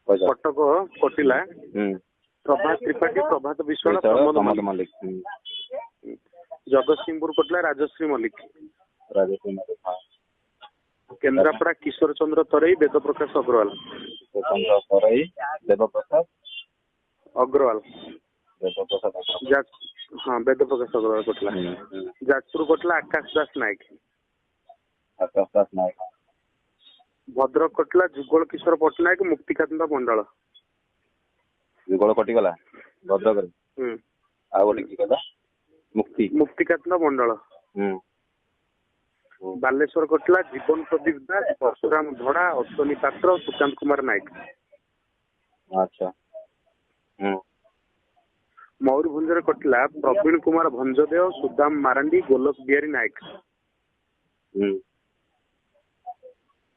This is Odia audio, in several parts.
କହିଚାଲ। କଟକ କଟିଲା ପ୍ରଭାତ ତ୍ରିପାଠୀ, ପ୍ରଭାତ ବିଶ୍ୱାଳ, ପ୍ରମୋଦ ପ୍ରମୋଦ ମଲ୍ଲିକ। ମଲ୍ଲିକ। ଜଗତସିଂହପୁର କଟିଲା ରାଜଶ୍ରୀ ମଲ୍ଲିକ। ରାଜଶ୍ରୀ ମଲ୍ଲିକ, ହଁ। କେନ୍ଦ୍ରାପଡା କିଶୋର ଚନ୍ଦ୍ର ତରେଇ, ବେଦପ୍ରକାଶ ଅଗ୍ରୱାଲ। ଚନ୍ଦ୍ର ତରେଇ, ଦେବପ୍ରସାଦ ଅଗ୍ରୱାଲ। ଦେବପ୍ରସାଦ ଅଗ୍ରୱାଲ। ହଁ, ବେଦପ୍ରକାଶ ଅଗ୍ରୱାଲ କଟିଲା। ହୁଁ ହୁଁ ଯାଜପୁର କଟିଲା ଆକାଶ ଦାସ ନାୟକ। ଆକାଶ ଦାସ ନାୟକ। ଭଦ୍ରକ କଟିଲା ଯୁଗଳ କିଶୋର ପଟ୍ଟନାୟକ, ମୁକ୍ତିକାନ୍ତ ମଣ୍ଡଳ। ଯୁଗଳ କଟିଗଲା ଭଦ୍ରକରେ। ହୁଁ। ଆଉ ଗୋଟେ କି କହିଲା, ମୁକ୍ତି? ମୁକ୍ତିକାନ୍ତ ମଣ୍ଡଳ। ହୁଁ ହୁଁ ବାଲେଶ୍ୱର କଟିଲା ଜୀବନ ପ୍ରଦୀପ ଦାସ, ପରଶୁରାମ ଧଡା, ଅଶ୍ୱନୀ ପାତ୍ର, ସୁକାନ୍ତ କୁମାର ନାୟକ। ଆଚ୍ଛା, ହୁଁ। ମୟୂରଭଞ୍ଜରେ କଟିଲା ପ୍ରବୀଣ କୁମାର ଭଞ୍ଜଦେଓ, ସୁଦାମ ମାରାଣ୍ଡି, ଗୋଲକ ବିହାରୀ ନାୟକ।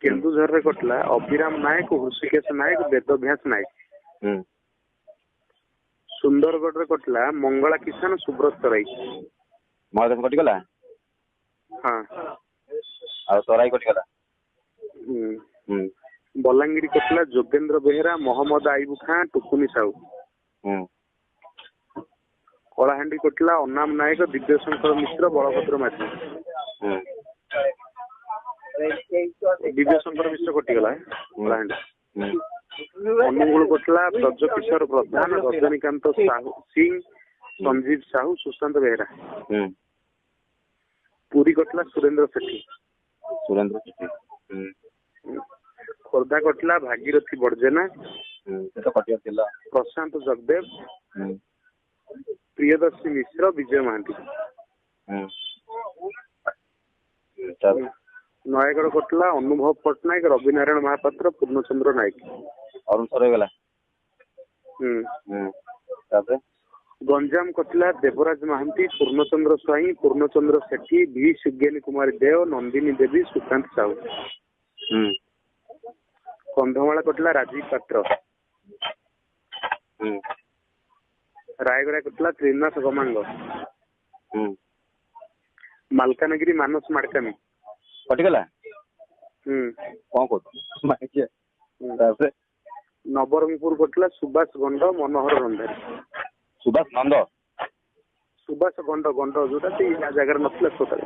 କେନ୍ଦୁଝରରେ କଟିଲା ଅଭିରାମ ନାୟକ, ହୃଷିକେଶ ନାୟକ, ବେଦବ୍ୟାସ ନାୟକ। ସୁନ୍ଦରଗଡ଼ରେ କଟିଲା ମଙ୍ଗଳା କିଷାନ, ସୁବ୍ରତ ତରାଇ। ମହାଦେବ କଟିଗଲା? ହଁ। ଆଉ ତରାଇ କଟିଗଲା। ହୁଁ। ହୁଁ। ବଲାଙ୍ଗୀର କଟିଲା ଯୋଗେନ୍ଦ୍ର ବେହେରା, ମହମ୍ମଦ ଆଇବୁ ଖାଁ, ଟୁକୁନି ସାହୁ। କଳାହାଣ୍ଡି କଟିଲା ଅନାମ ନାୟକ, ଦିବ୍ୟଶଙ୍କର ମିଶ୍ର, ବଳଭଦ୍ର ମାଝୀ। ଦିବ୍ୟଶଙ୍କର ମିଶ୍ର କଟିଗଲା କଳାହାଣ୍ଡି। ଅନୁଗୁଳ କଟିଲା ବ୍ରଜକିଶୋର ପ୍ରଧାନ, ରଜନୀକାନ୍ତ ସାହୁ ସିଂ, ସଞ୍ଜୀବ ସାହୁ, ସୁଶାନ୍ତ ବେହେରା। ପୁରୀ କଟିଲା ସୁରେନ୍ଦ୍ର ସେଠୀ। ସୁରେନ୍ଦ୍ର ସେଠୀ, ହୁଁ। ଖୋର୍ଦ୍ଧା କଟିଲା ଭାଗୀରଥୀ ବଡଜେନା, ସେ ତ କଟିବାର ଥିଲା। ପ୍ରଶାନ୍ତ ଜଗଦେବ, ପ୍ରିୟଦର୍ଶୀ ମିଶ୍ର, ବିଜୟ ମହାନ୍ତି। ହୁଁ, ତାପରେ? ନୟାଗଡ଼ କଟିଲା ଅନୁଭବ ପଟ୍ଟନାୟକ, ରବିନାରାୟଣ ମହାପାତ୍ର, ପୂର୍ଣ୍ଣଚନ୍ଦ୍ର ନାୟକ। ଅରୁଣ ସର ହେଇଗଲା। ହୁଁ। ହୁଁ, ତାପରେ? ଗଞ୍ଜାମ କଟିଲା ଦେବରାଜ ମହାନ୍ତି, ପୂର୍ଣ୍ଣଚନ୍ଦ୍ର ସ୍ୱାଇଁ, ପୂର୍ଣ୍ଣଚନ୍ଦ୍ର ସେଠୀ, ଭି ସୁଜ୍ଞାନୀ କୁମାରୀ ଦେଓ, ନନ୍ଦିନୀ ଦେବୀ, ସୁକାନ୍ତ ସାହୁ। କନ୍ଧମାଳ କଟିଲା ରାଜୀବ ପାତ୍ର। ରାୟଗଡ଼ା କଟିଲା ତ୍ରିନାଥ ଗମାଙ୍ଗ। ମାଲକାନଗିରି ମାନସ ମାଡକାମି। କଟିଗଲା? ହୁଁ। କଣ କହୁଛୁ ମାଇକିଆ? ହୁଁ। ତାପରେ? ନବରଙ୍ଗପୁର କଟିଲା ସୁବାସ ଗଣ୍ଡ, ମନୋହର ରନ୍ଧାରୀ। ସୁବାସ ନନ୍ଦ? ସୁବାସ ଗଣ୍ଡ, ଗଣ୍ଡ ଯୋଉଟା ସେ ଜାଗାରେ ନଥିଲା, ଛୋଟ।